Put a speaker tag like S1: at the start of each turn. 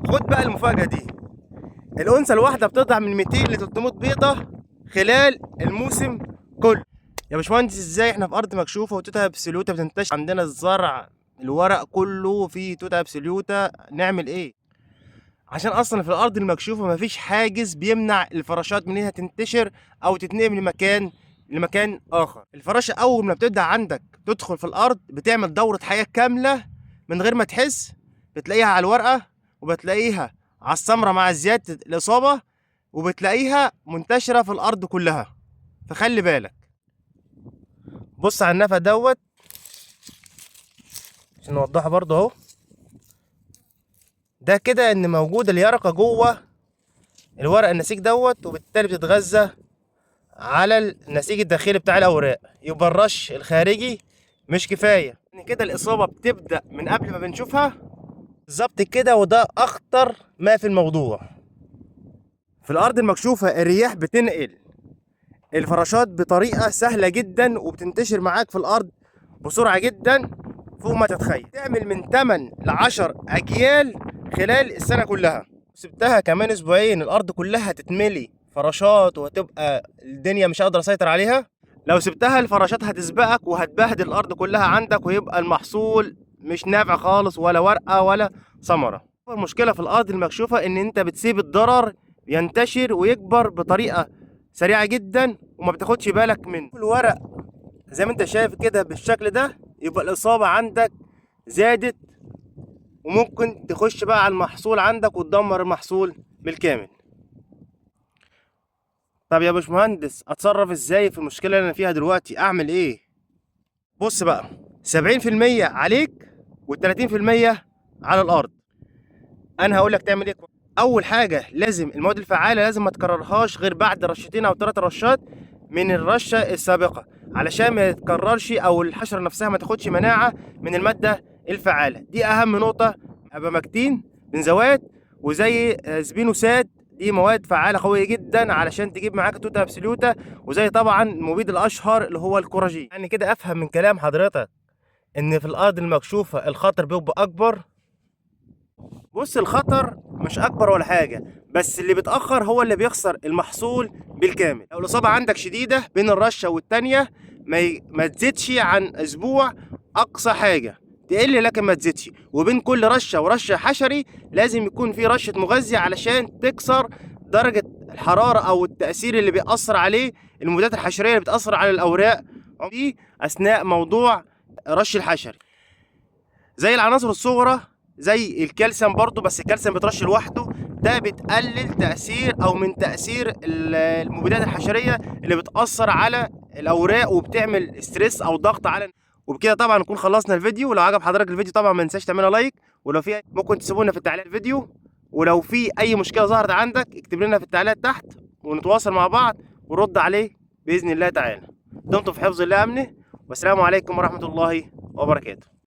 S1: خد بقى المفاجأة دي، الأنثى الواحدة بتضع من 200 ل 300 بيضة خلال الموسم كله. يا باشمهندس ازاي احنا في ارض مكشوفة وتوتة absoluta بتنتشر عندنا، الزرع الورق كله فيه توتة absoluta، نعمل ايه؟ عشان اصلا في الارض المكشوفه مفيش حاجز بيمنع الفراشات من انها تنتشر او تتنقل من مكان لمكان اخر. الفراشة اول ما بتبدا عندك تدخل في الارض بتعمل دوره حياة كاملة من غير ما تحس، بتلاقيها على الورقة وبتلاقيها على الثمرة مع زيادة الاصابة، وبتلاقيها منتشرة في الارض كلها. فخلي بالك. بص على النفق دوت عشان نوضحه برضه اهو. ده كده ان موجود اليرقه جوه الورق النسيج دوت، وبالتالي بتتغذى على النسيج الداخلي بتاع الاوراق. يبقى الرش الخارجي مش كفاية، ان كده الاصابة بتبدا من قبل ما بنشوفها بالظبط كده، وده اخطر ما في الموضوع. في الارض المكشوفه الرياح بتنقل الفراشات بطريقة سهلة جدا، وبتنتشر معاك في الارض بسرعة جدا فوق ما تتخيل. تعمل من 8 ل 10 اجيال خلال السنة كلها. سبتها كمان اسبوعين الارض كلها هتتملي فراشات، وهتبقى الدنيا مش هقدر اسيطر عليها. لو سبتها الفراشات هتسبقك وهتبهدل الارض كلها عندك، ويبقى المحصول مش نافع خالص، ولا ورقة ولا ثمره. المشكلة في الارض المكشوفه ان انت بتسيب الضرر ينتشر ويكبر بطريقة سريعة جدا وما بتاخدش بالك منه. الورق زي ما انت شايف كده بالشكل ده، يبقى الاصابة عندك زادت، وممكن تخش بقى على المحصول عندك وتدمر المحصول بالكامل. طب يا باشمهندس اتصرف ازاي في المشكلة اللي انا فيها دلوقتي؟ اعمل ايه؟ بص بقى، 70% عليك و30% على الارض. انا هقول لك تعمل ايه. اول حاجة لازم المواد الفعالة لازم ما تكررهاش غير بعد رشتين او 3 رشات من الرشه السابقة، علشان ما يتكررش او الحشرة نفسها ما تاخدش مناعة من المادة الفعالة. دي اهم نقطة. ابامكتين، بنزوات، وزي سبينوسات، دي مواد فعاله قوية جدا علشان تجيب معاك توتا absoluta، وزي طبعا المبيد الاشهر اللي هو الكوراجين. يعني كده افهم من كلام حضرتك ان في الارض المكشوفه الخطر بيبقى اكبر. بص، الخطر مش اكبر ولا حاجة، بس اللي بيتاخر هو اللي بيخسر المحصول بالكامل. لو الاصابة عندك شديدة بين الرشه والتانية ما تزيدش عن اسبوع اقصى حاجة، تقل لكن ما تزيدش. وبين كل رشه ورشه حشري لازم يكون في رشه مغذي علشان تكسر درجه الحرارة او التاثير اللي بيأثر عليه المبيدات الحشريه اللي بتأثر على الاوراق دي اثناء موضوع رش الحشري. زي العناصر الصغرى زي الكالسيوم برضو، بس الكالسيوم بيترش لوحده، ده بتقلل تأثير او من تأثير المبيدات الحشرية اللي بتأثر على الاوراق وبتعمل stress او ضغط على. وبكده طبعا نكون خلصنا الفيديو. ولو عجب حضرتك الفيديو طبعا ما تنساش تعملها like، ولو في ممكن تسيبونا في التعليق الفيديو، ولو في اي مشكلة ظهرت عندك اكتب لنا في التعليقات تحت ونتواصل مع بعض ونرد عليه بإذن الله تعالى. دمتم في حفظ الله امنه، والسلام عليكم ورحمة الله وبركاته.